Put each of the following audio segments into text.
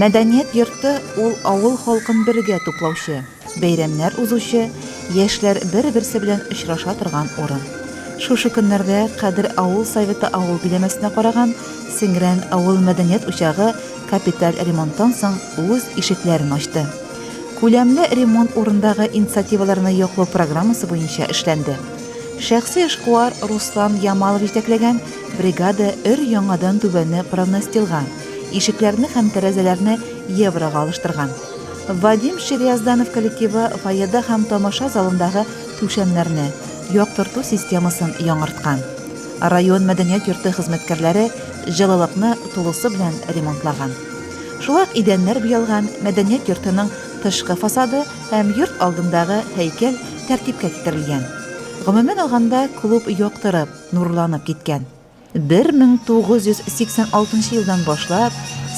Мәдәният йорты ул авыл халкын бергә туплаучы, бәйрәмнәр узучы, яшьләр бер-берсе белән очраша торган урын. Шушы көннәрдә Кадер авыл Советы авыл биләмәсенә караган Сеңрән авыл мәдәният учагы капиталь ремонттан соң үз ишекләрен ачты. Күләмле ремонт урындагы инициативаларны яклау программасы буенча эшләнде. Шәхси эшкуар Руслан Ямалов җитәкләгән бригада өр-яңадан түбәне профнастилга, ишекләрне һәм тәрәзәләрне еврога алыштырган. Вадим Шириазданов коллективы фойеда һәм тамаша залындагы түшәмнәрне, яктырту системасын яңарткан. Район мәдәният йорты хезмәткәрләре җылылыкны тулысы белән ремонтлаган. Шулай ук идәннәр буялган, мәдәният йортының тышкы фасады һәм йорт алдындагы һәйкәл тәртипкә китерелгән. Гомумән алганда, клуб яктырып, нурланып киткән. 1986 нчы елдан башлап,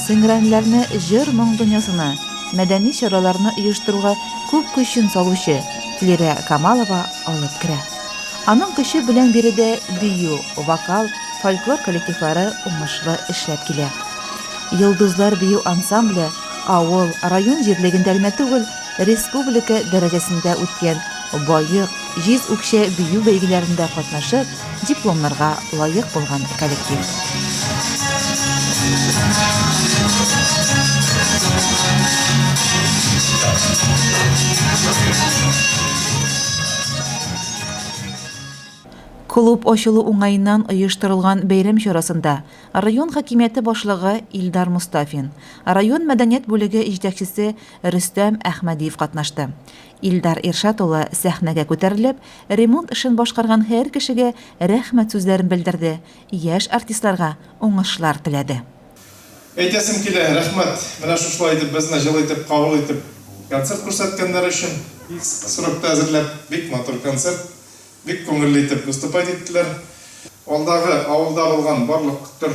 сеңрәнләрне җыр-моң дөньясына, мәдәни чараларны оештыруга күп көчен салучы Флирә Камалова алып керә. Аның көче белән биредә бию, вокал, фольклор коллективлары уңышлы эшләп килә. Йолдызлар бию ансамбле авыл, район җирлегендә генә түгел, республика дәрәҗәсендә үткән Баек, Җиз үкчә бию бәйгеләрендә катнашып, дипломнарга лаек булган коллектив. Клуб ачылу уңаеннан оештырылган бәйрәм чарасында район хакимияте башлыгы Илдар Мостафин, район мәдәният бүлеге җитәкчесе Рөстәм Әхмәдиев катнашты. Илдар Иршат улы сәхнәгә күтәрелеп, ремонт эшен башкарган һәр кешегә рәхмәт сүзләрен белдерде, яшь артистларга уңышлар теләде. Әйтәсем килә, рәхмәт, менә шушылай итеп безне җылы итеп кабул итеп концерт күрсәткәннәре өчен. Срокта әзерләп, бик матур концерт, бик күңелле итеп выступать иттеләр. Алдагы авылда булган барлык төр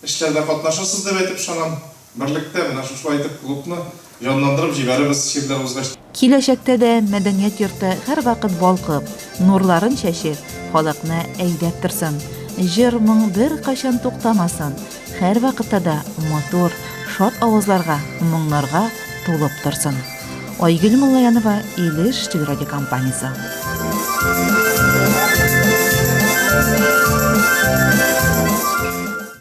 Эшләрдә катнашырсыз дип әйтеп ышанам. Берлектә менә шушылай итеп клубны җанландырып җибәрербез чирләр узгач. Киләчәктә дә мәдәният йорты һәрвакыт балкып, нурларын чәчеп, халыкны әйдәп торсын. Җыр-моң беркайчан туктамасын, һәрвакытта да матур, шат авазларга, моңнарга тулып торсын. Айгөл Муллаянова, Илеш телерадиокомпаниясе.